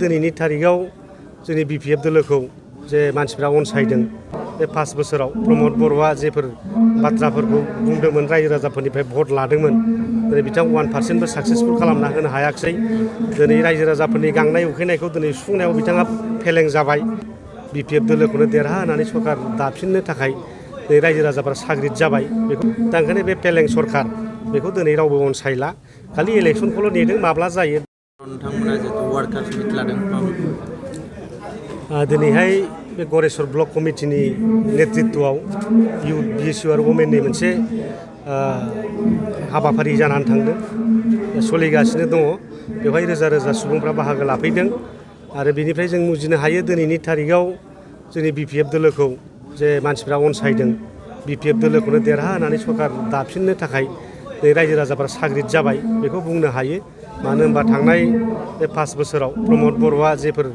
दिनैनि तारिखाव जोंनि बिपिएफ दोलोखौ जे मानसिफ्रा अनसायदों बे 5 बोसोराव प्रमद बर'आ जेफोर बाथ्राफोरखौ बुंदोंमोन रायजो राजाफोरनिफ्राय भट लादोंमोन दिनै बिथां 1%बो साक्सेसफुल खालामना होनो हायाखिसै। दिनै रायजो राजाफोरनि गांनाय उखैनायखौ दिनै सुफुंनायाव बिथाङा फेलें जाबाय। बिपिएफ दोलोखौनो देरहाहोनानै सरकार दाफिननो थाखाय दिनै रायजो राजाफ्रा साग्रिद जाबाय। बेखौ दा ओंखायनो बे फेलें सरकार बेखौ दिनै रावबो अनसायला, खालि इलेक्सनखौल' नेदों माब्ला जायो। नोंथांमोना जितु वार्कार्स मिट लादों दिनैहाय बे गरेस्वर ब्लक कमिटिनि नेतृत्वआव इउथ बिएसइउ आरो वमेननि मोनसे हाबाफारि जानानै थांदों, सोलिगासिनो दङ। बेवहाय रोजा रोजा सुबुंफ्रा बाहागो लाफैदों आरो बेनिफ्राय जों बुजिनो हायो दिनैनि तारिखाव जोंनि बिपिएफ दोलोखौ जे मानसिफ्रा अनसायदों, बिपिएफ दोलोखौनो देरहाहोनानै सरकार दाफिननो थाखाय रायजो राजाफ्रा साग्रिद जाबाय बेखौ बुंनो हायो। मानो होनबा थांनाय बे 5 बोसोराव प्रमद बर'आ जेफोर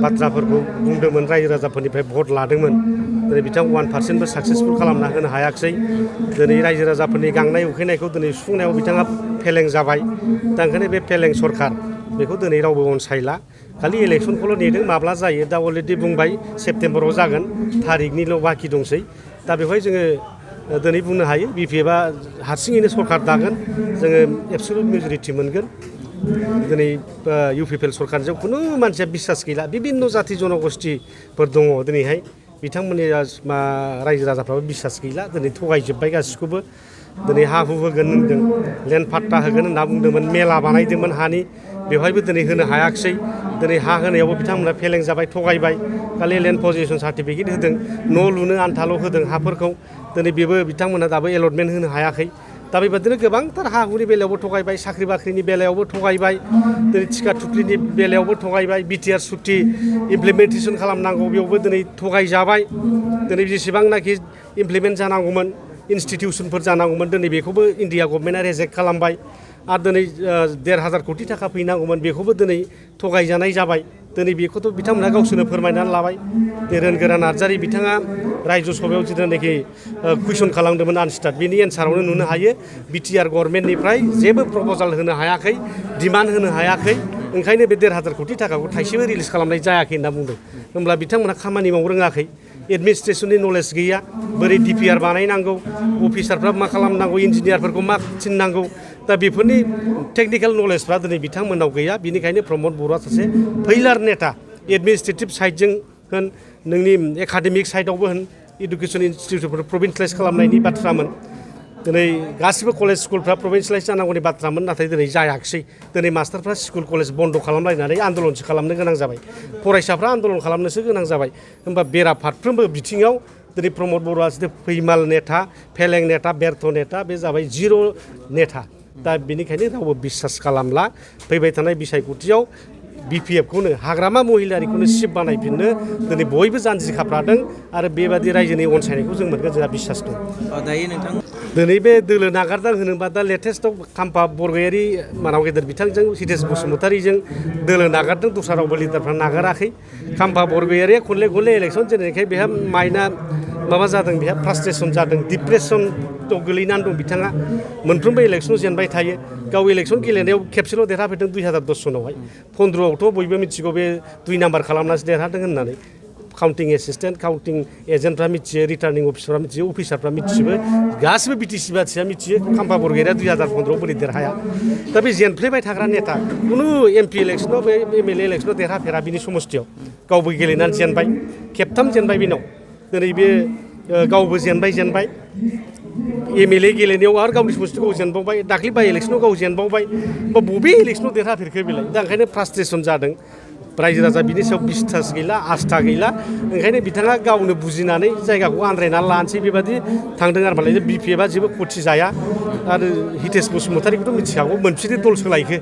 बाथ्राफोरखौ बुंदोंमोन रायजो राजाफोरनिफ्राय भट लादोंमोन दिनै बिथां 1%बो साक्सेसफुल खालामना होनो हायाखिसै। दिनै रायजो राजाफोरनि गांनाय उखैनायखौ दिनै सुफुंनायाव बिथाङा फेलें जाबाय। दा ओंखायनो बे फेलें सरकार बेखौ दिनै रावबो अनसायला, खालि इलेक्सनखौल' नेदों माब्ला जायो। दा अलरेडि बुंबाय सेप्तेम्बराव जागोन, तारिखनिल' बाखि दंसै। दा बेवहाय जोङो दिनै बुंनो हायो बिपिएफआ हारसिङैनो सरकार दागोन, जोङो एबसुलुट मेजरिटि मोनगोन। दिनै इउपिपिएल सरकारजों खुनु मानसिया बिसास गैला, बिभिन्न जाति जनगोष्ठीफोर दङ दिनैहाय बिथांमोननि रायजो राजाफ्राबो बिसास गैला। दिनै थगायजोब्बाय गासिखौबो। दिनै हा हु होगोन होनदों, लेन्ड पाट्टा होगोन होनना बुंदोंमोन, मेला बानायदोंमोन हानि, बेवहायबो दिनै होनो हायाखिसै। दिनै हा होनायावबो बिथांमोना फेलें जाबाय, थगायबाय। खालि लेन्ड पजिसन सार्टिफिकेट होदों, न' लुनो आन्थाल' होदों हाफोरखौ। दिनै बेबो बिथांमोना दाबो एलटमेन्ट होनो हायाखै। दा बेबादिनो गोबांथार हा हुनि बेलायावबो थगायबाय, साख्रि बाख्रिनि बेलायावबो थगायबाय, दिनै थिखा थुख्लिनि बेलायावबो थगायबाय, बिटिआर सुक्ति इमप्लिमेन्टेसन खालामनांगौ बेयावबो दिनै थगायजाबाय। दिनै जेसेबांनाखि इमप्लिमेन्ट जानांगौमोन, इनस्टिटिउसनफोर जानांगौमोन, दिनै बेखौबो इन्डिया गभर्नमेन्टआ रिजेक्ट खालामबाय। आरो दिनै 1,500 कोटि थाखा फैनांगौमोन, बेखौबो दिनै थगायजानाय जाबाय। दिनै बेखौथ' बिथांमोनहा गावसोरनो फोरमायनानै लाबाय। रोनगोरा नार्जारि बिथाङा रायजो सभायाव जिथुनाखि कुइसन खालामदोंमोन आनस्टार्ट, बेनि एन्सारावनो नुनो हायो बिटिआर गभर्नमेन्टनिफ्राय जेबो प्रप'जाल होनो हायाखै, डिमान्ड होनो हायाखै। ओंखायनो बे 1,500 कोटि थाखाखौ थाइसेबो रिलिज खालामनाय जायाखै होनना बुंदों। होमब्ला बिथांमोनहा खामानि मावनो रोङाखै, एडमिनिस्ट्रेसननि नलेज गैया, बोरै डिपिआर बानायनांगौ, अफिसारफ्रा मा खालामनांगौ, इन्जिनियारफोरखौ मा थिननांगौ। दा बेफोरनि टेकनिकेल नलेजफ्रा दिनै बिथांमोननाव गैया। बिनिखायनो प्रमद बर'आ सासे फैलार नेता, एडमिनिस्ट्रेटिभ साइडजों होन, नोंनि एकाडेमिक साइडआवबो होन, इडुकेसन इन्स्टिटिउटफोर प्रभिन्सियेलाइज खालामनायनि बाथ्रामोन। दिनै गासिबो कलेज स्कुलफ्रा प्रभिन्सियेलाइज जानांगौनि बाथ्रामोन, नाथाय दिनै जायाखिसै। दिनै मास्टारफ्रा स्कुल कलेज बन्द' खालामलायनानै आन्दलनसो खालामनो गोनां जाबाय, फरायसाफ्रा आन्दलन खालामनोसो गोनां जाबाय। होमबा बेराफारफ्रोमबो बिथिङाव दिनै प्रमद बर'आ फैमाल नेता, फेलें नेता, बेर्थ नेता, बे जाबाय जिर' नेता। दा बेनिखायनो रावबो बिसास खालामला। फैबाय थानाय बिसायख'थियाव बिपिएफखौनो, हाग्रामा महिलारिखौनो सिफ बानायफिननो दिनै बयबो जानजि खाफ्रादों आरो बेबादि रायजोनि अनसायनायखौ जों मोनगोन, जोंहा बिसास दं। दायो नोंथां दिनै बे दोलो नागारदों होनोबा दा लेटेस्टआव खाम्फा बरगयारि मानाव गेदेर बिथांजों हितेश बसुमतारीजों दोलो नागारदों, दस्रा रावबो लिडारफ्रा नागाराखै। खाम्फा बरगयारिया खनले खनले इलेक्सन जेरैखाय बेहा माइना माबा जादों, बेहा फ्रास्ट्रेसन जादों, डिप्रेसनाव गोलैनानै दं बिथाङा। मोनफ्रोमबो इलेक्सनाव जेनबाय थायो। गाव इलेक्सन गेलेनायाव खेबसेल' देरहाफैदों 2010 सनावहाय। 15आवथ' बयबो मिथिगौ बे 2 नाम्बार खालामनासो देरहादों होननानै। काउन्टिं एसिस्टेन्ट, काउन्टिं एजेन्टफ्रा मिथियो, रिटार्निं अफिसारफ्रा मिथियो, अफिसारफ्रा मिथिजोबो, गासिबो बिटिसि बासिया मिथियो खाम्फा बरगयारिया 2015आव बोरै देरहाया। दा बे जेनफ्लेबाय थाग्रा नेता, खुनु एमपि इलेक्सनाव, बे एमएलए इलेक्सनाव देरहाफेरा बिनि समस्थियाव। गावबो गेलेनानै जेनबाय, खेबथाम जेनबाय बेनाव। दिनै बे गावबो जेनबाय, एमएलए गेलेनायाव आरो गावनि समस्थिखौ जेनबावबाय, दाख्लै बाय इलेक्सनाव गाव जेनबावबाय। होमबा बबे इलेक्सनाव देरहाफेरखो बेलाय? दा ओंखायनो फ्रास्ट्रेसन जादों। रायजो राजा बिनि सायाव बिस्तास गैला, आस्था गैला। ओंखायनो बिथाङा गावनो बुजिनानै जायगाखौ आन्द्रायनानै लानोसै, बेबादि थांदों आरो। मालाय बिपिएफआ जेबो खथि जाया। आरो हितेश बसुमतारीखौथ' मिथिखागौ, मोनफिनो दल सोलायखो,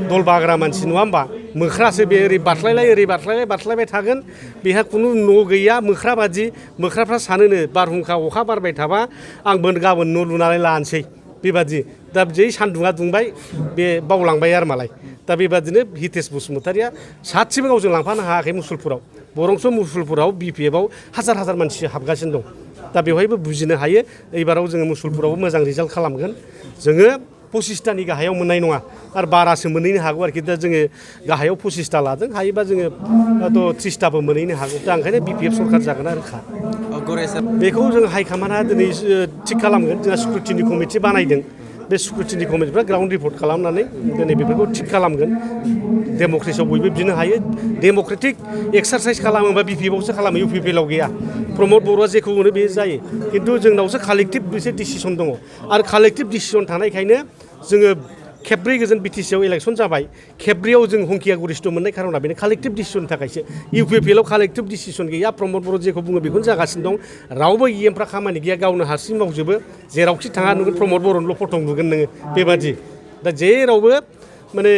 दल बाग्रा मानसि नङा होमबा? मोख्रासो बे, ओरै बारस्लायबाय थागोन। बेहा खुनु न' गैया, मोख्रा बादि। मोख्राफ्रा सानोनो बारहुंखा अखा बारबाय थाबा आंबो गाबोन न' लुनानै लानोसै, बेबादि। दा जै सान्दुङा दुंबाय बे बावलांबाय आरो मालाय। दा बेबादिनो हितेश बसुमतारीया सासेबो गावजों लांफानो हायाखै मुसुलपुराव। बरंस मुसुलपुराव बिपिएफआव हाजार हाजार मानसि हाबगासिनो दं। दा बेवहायबो बुजिनो हायो, एबाराव जोङो मुसुलपुरावबो मोजां रिजाल्ट खालामगोन। जोङो 25टानि गाहायाव मोननाय नङा आरो बारासो मोनहैनो हागौ आरोखि दा जोङो गाहायाव 25टा लादों हायोबा जोङो 30टाबो मोनहैनो हागौ दा ओंखायनो बिपिएफ सरखार जागोन आरोखा बेखौ जों हाइकामान्डआ दिनै थिग खालामगोन जोंहा स्क्रुटिनि कमिटि बानायदों बे स्क्रुटिनि कमिटिफ्रा ग्राउन्ड रिपर्ट खालामनानै दिनै बेफोरखौ थिग खालामगोन डेम'क्रेसियाव बयबो बिनो हायो डेम'क्रेटिक एक्सारसाइज खालामोबा बिपिएफआवसो खालामो इउपिपिएलआव गैया प्रमद बर'आ जेखौ मोनो बे जायो खिन्थु जोंनावसो कालेक्टिभ मोनसे डिसिसन दङ आरो कालेक्टिभ डिसिसन थानायखायनो जोङो खेबब्रै गोजोन बिटिसिआव इलेक्सन जाबाय खेबब्रैयाव जों हंकिया गरिष्ठ मोननाय खारना बेनो कालेक्टिभ डिसिसननि थाखायसो इउपिपिएलआव कालेक्टिभ डिसिसन गैया प्रमद बर' जेखौ बुङो बेखौनो जागासिनो दं रावबो इएमफ्रा खामानि गैया गावनो हारसिं मावजोबो जेरावखि थाङा नुगोन प्रमद बर'निल' फट' नुगोन नोङो बेबादि दा जेरावबो माने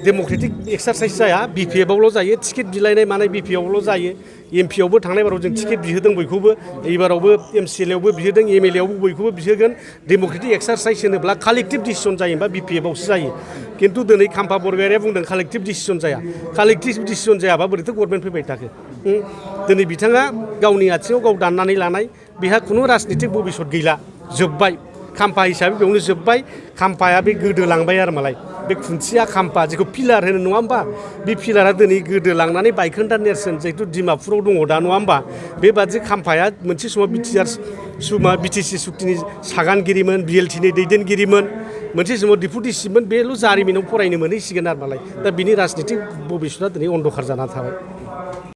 डेम'क्रेटिक एक्सारसाइज जाया बिपिएफआवल' जायो टिकेट बिलाइनाय मानाय बिपिएफआवल' जायो एमपिआवबो थांनाय बाराव जों टिकेट बिहोदों बयखौबो एबारावबो एमसिएलएआवबो बिहोदों एमएलएआवबो बयखौबो बिहोगोन डेम'क्रेटिक एक्सारसाइज होनोब्ला कालेक्टिभ डिसिसन जायोबा बिपिएफआवसो जायो खिन्थु दिनै खाम्फा बरगयारिया बुंदों कालेक्टिभ डिसिसन जाया कालेक्टिभ डिसिसन जायाबा बोरैथो गभर्नमेन्ट फैबाय थाखो दिनै बिथाङा गावनि आथिङाव गाव दाननानै लानाय बेहा खुनु राजनितिक भबिसत गैला जोब्बाय खाम्फा हिसाबै बेयावनो जोब्बाय खाम्फाया बे गोदोलांबाय आरो मालाय बे खुन्थिया खाम्फा जेखौ पिलार होनो नङा होमबा बे पिलारा दिनै गोदोलांनानै बायखोन्दा नेरसोन जिहेथु डिमापुराव दङ दा नङा होमबा बेबादि खाम्फाया मोनसे समाव बिटिसि सुक्तिनि सागानगिरिमोन बिएलटिनि दैदेनगिरिमोन मोनसे समाव डिपुटिसिमोन बेल' जारिमिनाव फरायनो मोनहैसिगोन आरो मालाय दा बिनि राजनितिक भबिसतआ दिनै अन्धकार जाना थाबाय